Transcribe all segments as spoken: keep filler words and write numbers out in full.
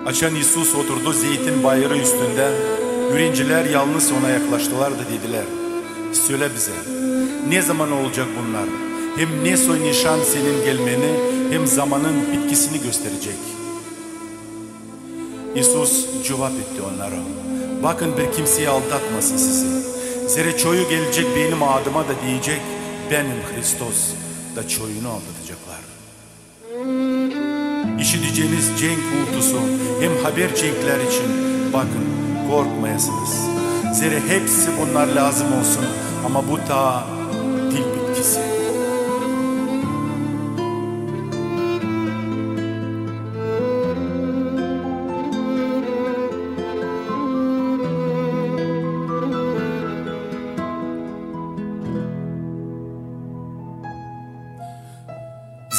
Açan İisus oturdu Zeytin bayırı üstündä, üürencilär yalnız Ona yaklaştılar da dedilär: «Sölä bizä, nezaman olacek bunnar, hem ne soy nişan Senin gelmeni hem zamanın bitkisini gösterecek?» İisus cuvap etti onnara: «Bakın, bir kimsey aldatmasın sizi. Zerä çoyu gelecek Benim adıma da deyecek: ‹Bänim Hristos,› da çoyunu aldataceklar. İşideceniz cenk uultusu hem haber cenklär için, bakın, korkmayasınız. Zerä hepsi bunnar lääzım olsun, ama bu taa dil bitkisi.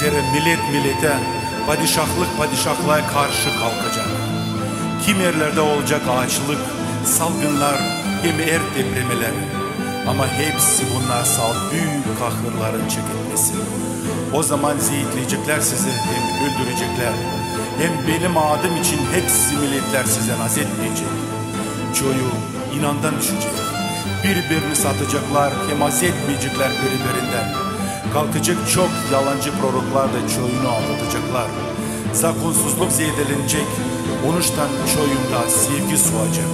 Zerä milet miletä, padişahlık padişahlıa karşı kalkacek. Kimi erlerdä olacek aaçlık, salgınnar hem er depremeleri. Ama hepsi bunnar salt büük kahırların çekilmesi. O zaman zeetleyeceklär sizi hem öldüreceklär. Hem Benim adım için hepsi miletlär sizä nazetmeyecek. Çoyu inandan düşecek. Biri-birini sataceklar hem azetmeyeceklär biri-birindän. Kalkacek çok yalancı proroklar da çoyunu aldataceklar. Zakonsuzluk zeedelenecek, onuştan çoyunda sevgi suacek.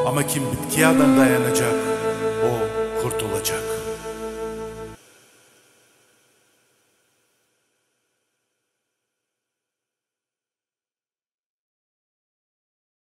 Ama kim bitkiyädän dayanacek, o kurtulacek.